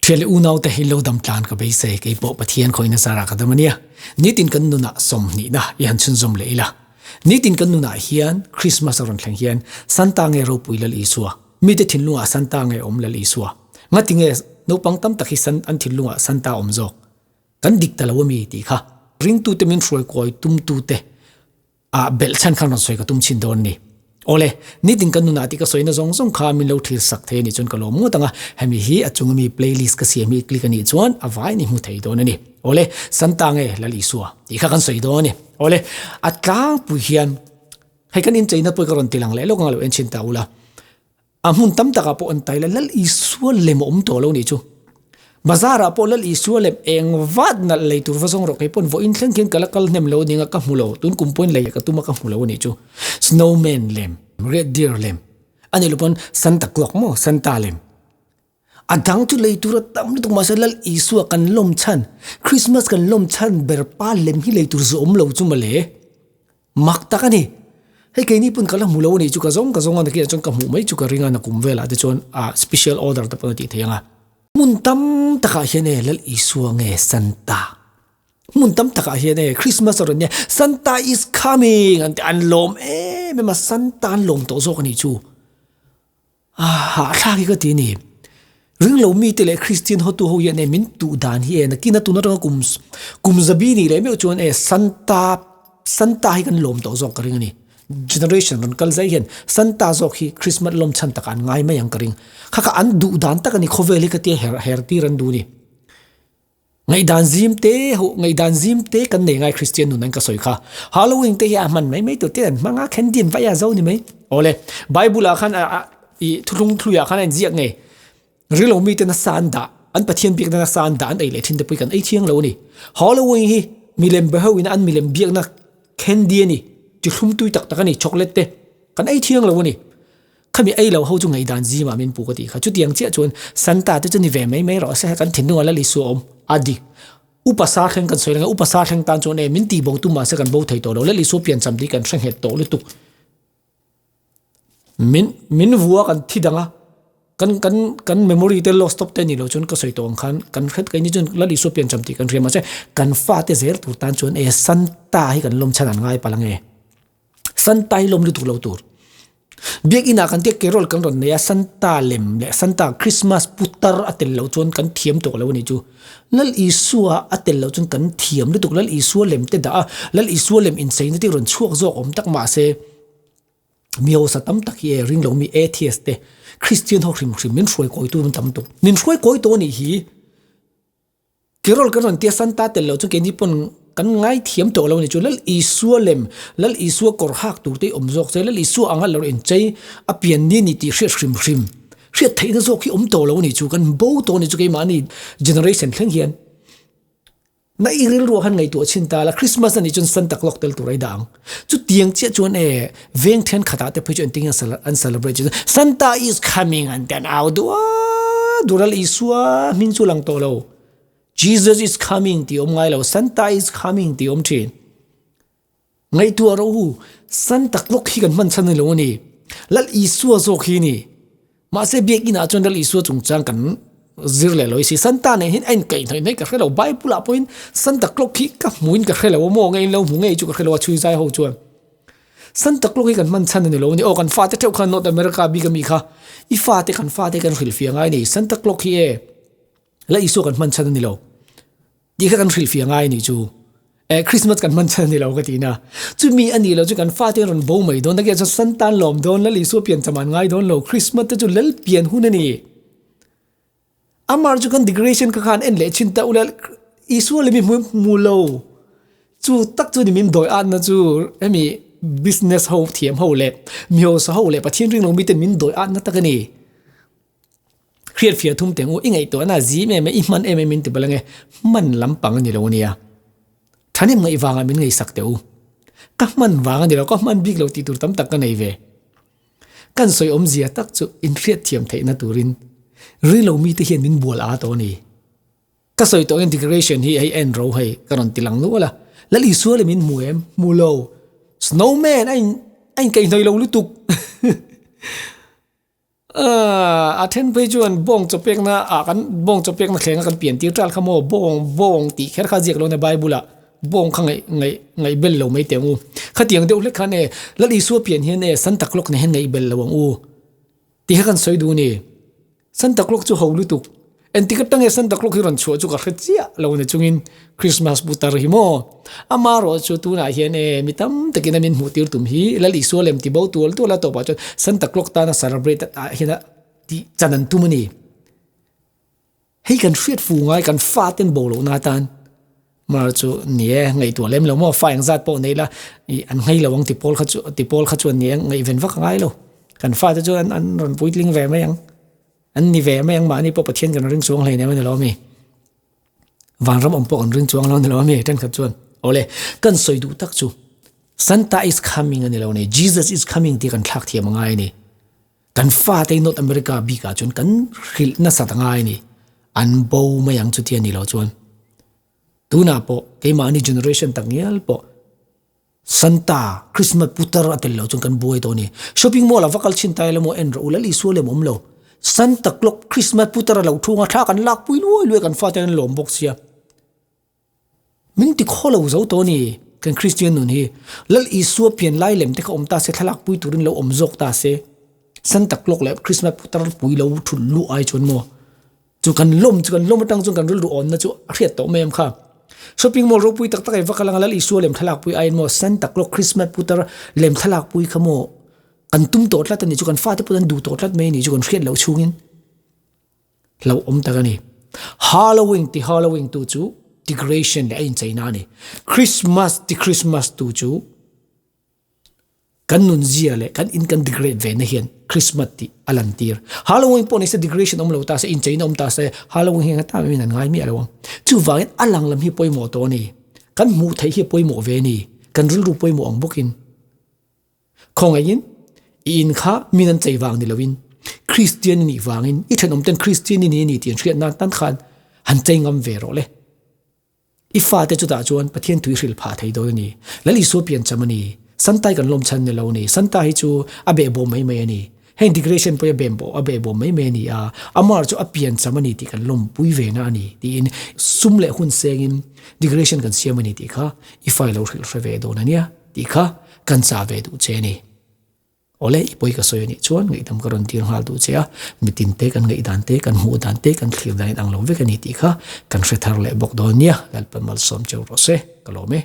Thian leh unaute hi lo dam tlan ka beisei, kei pawh Pathian khawihna zarah ka dam a nia. Nitin kan nunah sawmhnihna i han chhunzawm leh ila. Nitin kan nunah hian Krismas a rawn thleng hian Santa nge ropui Lal Isua? Mite thinlungah Santa nge awm Lal Isua? Ngati nge naupang tam tak hi San an thinlungah Santa awm zawk? Kan dik ta lo ami tih kha ringtute min hruai kawi tumtute ah belh chhan khan rawn sawi ka tum chhin dawn ni. Awle, nitin kan nunah tih ka sawina zawng zawng kha min lo thlir sak thei a nih chuan ka lawm ngawt ang a, hemi hi a chunga mi playlist ka siam hi click a nih chuan a vaiin i hmu thei dawn a ni. Awle, Santa nge Lal Isua tih kha kan sawi dawn a ni. Awle, a tlangpui hian hei kan incheina pawh ka rawn ti lang leh lawk ang a lo en chhin ta ula. A hmun tam takah pawh an tai la, Lal Isua lem a awm tawh lo nih chu. Bazar ah pawh Lal Isua lem eng vat nalh lei tur va zawng rawh kei pawn vawiin thleng khian ka la kal hnem lo ning a ka hmu lo, tun kum pawhin lei ka tum a ka hmu lo a nih chu. Snowman lem, Red Deer lem, a nih loh pawn Santa Clock maw, Santa lem. A dang chu lei tur a tam lutuk mahse Lal Isua kan lawm chhan, Christmas kan lawm chhan ber pa lem hi lei tur zu awm lo chu mawle. Mak tak a ni. Hei keini pawn ka la hmu lo a nih chu ka zawng ka zawng a nakinah chuan ka hmuh mai chu ka ring a nakum velah te chuan ah special order te pawh a tih theih ang a. Hmun tam takah hian e Lal Isua nge Santa. Hmun tam takah hian e Christmas a rawn nia Santa is coming an ti an lawm em em a Santa an lawm tawh zawk a nih chu. Ah hahthlak hi ka ti a ni. Ringlo mite leh Kristian hotu ho hian e min tuh dan hi e nakin a tun atanga kum kum zabi nih leh meuh chuan e Santa Santa hi kan lawm tawh zawk ka ring a ni. Generation rawn kal zai hian Santa zawk hi Christmas lawm chhan takah an ngai mai ang ka ring. Kha kha an duh dan tak a ni khawvel hi ka tia her her tir an duh a ni. Ngaihdan zim te ho, ngaihdan zim te kan nei ngai Kristian nun an ka sawi kha. Halloween te hi a hman mai mai tur te an hmang a, candy an vai a zo ni mai. Awle, Bible ah khan a i thuthlung thluiah khan a inziak ngei. Ringlo mite nasa an dah, an Pathian biakna nasa an dah an ei leh thin te pawh hi kan ei thiang lo a ni. Halloween hi milem be ho in an milem biakna candy a ni, tithlum tui tak tak a ni, chocolate te kan ei thiang lo a ni. Khami ei lo ho chu ngaihdan zimah min pu ka tih kha. Chutiang chiah chuan Santa te chu ni ve mai mai rawh se, kan thinlungah Lal Isua awm a dik. Upa sa thleng kan sawi reng a, upa sa thleng tan chuan e min tih bo tum mahse kan bo thei tawh lo, Lal Isua piancham tih kan hre nghet tawh lutuk. Min min vua kan thi dang a, kan kan kan memory te lost tawp te ni lo chuan ka sawi tawh ang khan kan hret keini chuan Lal Isua piancham tih kan hria mahse kan fate zel tur tan chuan e Santa hi kan lawm chhan an ngai palh ange. Santa hi lawm lutuk lo tur. Biakinn ah kan tia carol kan rawn nei a, Santa lem leh Santa Christmas putar a tel loh chuan kan thiam tawh lo a nih chu. Lal Isua a tel loh chuan kan thiam lutuk, Lal Isua lem te dah a, Lal Isua lem incheina te rawn chhuak zawk awm tak mahse mi hausa tam tak hi e ring lo mi atheist te Christian ho hrim hrim min hruai kawi tu an tam tuk. Min hruai kawi tawh a nih hi. Carol kan rawn tia Santa tel lo chu keini pawn kan ngai thiam tawh lo a ni chu. Lal Isua lem, Lal Isua kawr hak tur te hi awm zawk se, Lal Isua anga lo inchei a pian ni a ni tih hriat hrim hrim, hriat theihna zawk hi awm tawh lo a ni chu. Kan bo tawh a ni chu keimahni generation thleng hian. Na i rilruah khan ngaihtuah chhin ta la, Christmas a nih chuan Santa Claus tel tur a i dah ang. Chutiang chiah chuan e veng thenkhatah te phei chu engtin nge an celebrate chu Santa is coming an ti an au duh a dural Isua hming chu lang tawh lo Jesus is coming tih awm ngai lo Santa is coming tih awm thin ngaihtuah rawh u Santa Claus hi kan hman chhan a ni lo a ni Lal Isua zawk hi a ni. Mahse biakinn ah chuan Lal Isua chungchang kan zir leh lo i si. Santa nen hian a inkaih hnawih hnawih ka hre lo. Bible ah pawhin Santa Claus hi ka hmuin ka hre lo a maw nge in lo hmu ngei chu ka hre lo a chhui zai ho chuan. Santa Claus hi kan hman chhan a ni lo a ni. Aw kan fate theuh khan North America bik ami kha i fate kan fate kan hrilhfiah ngai a ni. Santa Claus hi e Lal Isua kan hman chhan a ni lo. Tih kha kan hrilhfiah ngai a nih chu. Eh, Christmas kan hman chhan a ni lo ka ti na. Chumi a nih lo chu kan fate an rawn bo mai dawn. Nakih chuan Santa an lawm dawn, Lal Isua pian cham an ngai dawn lo. Christmas te chu Lal pian hun a ni. Amar chu kan decoration kha khan en leh thin ta ula Isua leh mi hmu hmu lo. Chu tak chu ni min dawi atna chu hemi business ho thiam ho leh mi hausa ho leh Pathian ring lo miten min dawi atna tak a ni. Hriatfiah thum teng u, i ngaihtuahna a zim em a, i hman em em in ti bal ange, hman lampang a ni lo ania. Thahnem ngaih vangah min ngaihsak teh u. Ka hman vang a ni lo, ka hman bik lo tih tur tam tak ka nei ve. Kan sawi awmzia tak chu inhriatthiam theihna turin rilo mite hian min bual a tawh a ni. Ka sawi tawh in decoration hi hei en ro hei ka rawn ti lang nual a, Lal Isua leh min hmu em? Hmu lo. Snowman a in a inkaihhnawih lo lutuk. A then phei chuan bawng chaw pekna ah kan bawng chaw pekna thlenga kan pian tir tal kha maw bawng bawng tih kher kha ziak lo nia bible ah bawng kha ngaih ngaih ngaih bel lo mai teh ang u. Khatiang deuh hlek khan e Lal Isua pian hian e Santa Claus nen hian ngaih bel lo ang u tih kha kan sawi duh a ni. Santa Claus chu ho lutuk. Engtik atang nge Santa Claus hi rawn chhuah chu ka hre chiah lo ni chungin Christmas putar hi maw? Ama erawh chu tunah hian e mi tam takin a min hmuh tir tum hi Lal Isua lem ti bo tual tual a tawpah chuan Santa Claus tana celebrate ah hian a tih chan an tum a ni. Hei kan hriat fu ngai kan faten bo lohna atan mar chu ni e ngaihtuah lem lo maw fa engzat pawh nei la ih an nghei lo ang ti pawl kha chu ti pawl kha chuan ni e ngaihven vak a ngai lo. Kan fate chu an an rawn puitling ve mai ang. An ni ve mai ang mahni pawh Pathian kan ring chuang hleinem a ni lo ami? Vanram awm pawh kan ring chuang lo a ni lo ami? Thenkhat chuan awle kan sawi duh tak chu Santa is coming a ni lo ni, Jesus is coming tih kan thlak thiam a ngai a ni. Kan fate hi North America bikah chuan kan hrilh nasat a ngai a ni. An bo mai ang chuti a ni lo chuan. Tunah pawh keimahni generation tak ngial pawh Santa, Christmas putar a tel lo chuan kan buai tawh a ni. Shopping mall ah va kal chhin ta ila maw en rawh u Lal Isua lem awm lo. Santa Claus Christmas putar a lo thung a thla kan lak pui luai luai kan fate an lawm bawk sia. Min ti khaw lo zo tawh a ni kan Christian nun hi. Lal Isua pian lai lem te kha awm ta se thlalak pui turin lo awm zawk ta se. Santa Claus leh Christmas putar pui lo thut luh ai chuan maw. Chu kan lawm chu kan lawm atang chuan kan rilru awnna chu a hriat tawh mai em kha. Shopping mall ropui tak tak ei vak alanga Lal Isua lem thlalak pui aiin maw Santa Claus Christmas putar lem thlalak pui kha maw kan tum tawh tlat a ni chu kan fate pawh an duh tawh tlat mai a ni chu kan hriat loh chhungin hlauhawm tak a ni. Halloween ti Halloween tu chu decoration leh a incheina a ni. Christmas ti Christmas tu chu Kan nun zia leh kan in kan degrade ve na hian Christmas tih a lan tir. Halloween pawh nise degradation awm lo ta se, incheina awm ta se, Halloween hi engatan min an ngai miah lo ang. Chuvangin a lang lam hi pawimawh tawh a ni. Kan hmuh theih hi a pawimawh ve a ni. Kan rilru pawimawh ang bawkin. Khawngaihin i in kha min an chei vang ni loin Christian i nih vangin i thenawmten Christian i ni a ni tih an hriat nan tan khan han chei ngam ve rawh le. I fate chutah chuan Pathian tui hrilh phah thei dawn a ni. Lal Isua piancham a ni. Santa hi kan lawm chhan ni lo a ni. Santa hi chu a behbawm mai mai a ni. Heng decoration pawh hi a behbawm a behbawm mai mai a ni a, amah chu a piancham a ni tih kan lawmpui ve na a ni tiin sum leh hun sengin decoration kan siam a ni tih kha i fa i lo hrilh hre ve dawn a nia tih kha kan chah ve duh che a ni. Awle, i pawi ka sawi anih chuan ngaihdam ka rawn tir nghal duh che a, mitin te kan ngaihdan te, kan hmuh dan te, kan thlir dan in ang lo vek a ni tih kha kan hre thar leh bawk dawn nia, Lalpan malsawm cheu rawh se, ka lawm e.